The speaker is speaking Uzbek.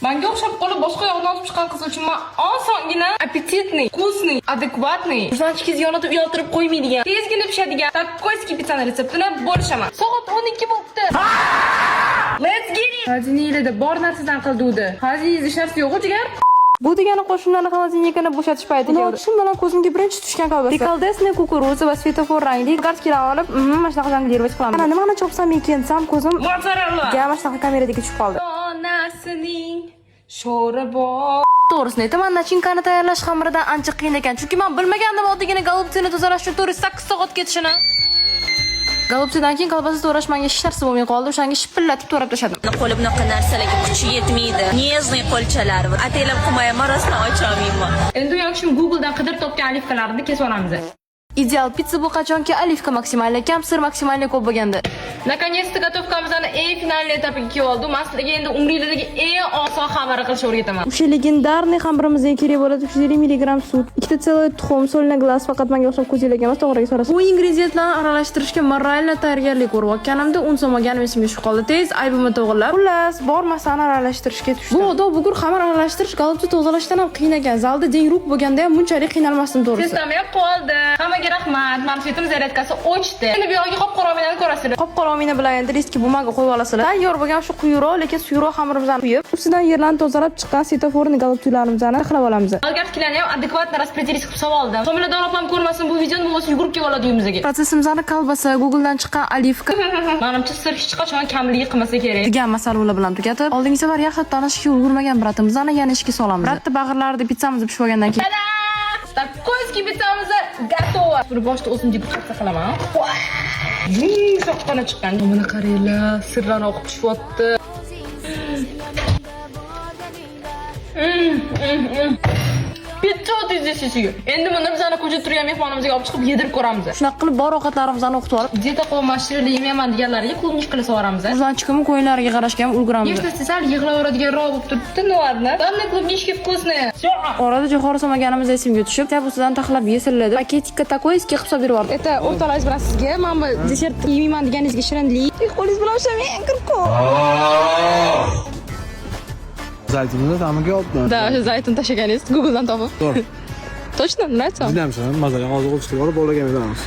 Manga o'xshab qolib, boshqa yoqdan o'sib chiqqan qiz uchun man osongina, аппетитный, вкусный, адекватный, jurnalchikingiz yonida uyaltirib qo'ymaydigan, tezgina pishadigan такойский pizzani retseptini bo'lishaman. Soat 12 bo'libdi. Let's get it! Xazinanglarda bor narsadan qilduvdi. Xazinangizda hech narsa yo'q, jigar. Bu degani qo'shimlarni холодильник ini bo'shatish payti keldi. Uni ochishim bilan ko'zimga birinchi tushgan kolbasa. Приколдесный кукуруза va svetofor rangli garskilarni olib, mana shunaqa жонглировать qilaman. Ana nimani chopsam ekan desam, ko'zim Mozzarella. ga mana shunaqa kameradagi tushib qoldi. Onasining sho'ri bor. To'g'risini aytaman, начинка ni tayyorlash xamiridan ancha qiyin ekan. Chunki men bilmagandim oddiygina голубцы ni tozalash uchun 408 soat ketishini. Голубцы dan keyin kolbasa to'g'rash menga hech narsa bo'lmay qoldi. O'shanga shipillatib to'g'rab tashladim. Qo'li bunaqa narsalarga kuchi yetmaydi. Нежный qo'lchalar. Ataylab qilmayman, rostdan ocholmayman. Endi u yoqshim Google'dan qidirib topgan оливка larni kesib olamiz. Ideal pitsa bu qachonki оливка максимально kam, сыр максимально ko'p bo'lganda. Наконец-то готовка mizni eng финальный этап iga kelib oldi. Man sizlarga endi umringlardagi eng oson xamir qilishni o'rgataman. O'sha легендарный xamirimizga kerak bo'ladi 350 mg sut, ikkita целый tuxum, соль на глаз, faqat menga o'xshab ko'zinglarga emas, to'g'riga solasiz. Bu ingrediyentlarni aralashtirishga морально tayyorgarlik ko'rayotganimda un solmaganim esimga tushib qoldi. Tez aybimni to'g'irlab, xullas, bor masalani aralashtirishga tushdim. Bu odob bugur xamir aralashtirish голубцы tozalashdan ham qiyin ekan. Zalda день рук bo'lganda ham bunchalik qiynalmasdim, to'g'risi. Testam ham qoldi. Hammaga rahmat. Mana светim зарядка si o'chdi. Endi bu yog'iga qop-qora ominani ko'rasizlar. Qop-qora omina bilan endi листки бумага qo'yib olasizlar. Tayyor bo'lgan shu quyuqroq, lekin suyuqroq xamirimizni quyib, ustidan yerlarni tozalab chiqqan svetoforni голубцы larimizni taxlab olamiz. Болгарский larni ham адекватно распределить qilib solib oldim. Homilador opam ko'rmasin bu videoni, bo'lmasa yugurib kelib oladi uyimizga. Protsessimizni kolbasa, Google'dan chiqqan оливка Manimcha, сыр hech qachon kamlik qilmasa kerak. degan masalalar bilan tugatib, oldingi safar yaxshi tanishishga ulgurmagan брат imizni yana ishga solamiz. Брат ni bag'irlarida pitssamiz pishib olgandan keyin Tada! Такойский pizzamiz готово. Buni boshida o'zim degustatsiya qilaman. Yumshoqqina chiqqan. Mana qaranglar, сыр larni oqib tushyapti. Pitsa tezlashishiga. Endi buni bizani ko'chada turgan mehmonimizga olib chiqib yedirib ko'ramiz. Shunaqa qilib bor ovqatlarimizni o'qitib olib, Dieta qilyapman, shirinlik yemayman deganlarga клубничка lar sovaramiz. Uzanchikimni ko'yinlariga qarashga ham ulguramiz. Внешности sal yig'laveradiganroq bo'lib turibdi, ну ладно. Главное, клубнички вкусные. Всё. Orada jo'xori solmaganimiz esimga tushib, tap ustidan taxlab yesinlar deb пакетик ka такойский qilib solib berib yubordim. Это o'rtoqlaringiz bilan sizga mana bu desert yemayman deganingizga shirinlik. Qo'lingiz bilan ushamang, kirib qo'y. Zaytunni ta'miga olibdi. Да, o'sha zaytun tashlaganingiz Google'dan topib. To'g'ri. Точно, нравится? Juda ham shirin, mazali. Hozir o'chirib olib bolaga ham beramiz.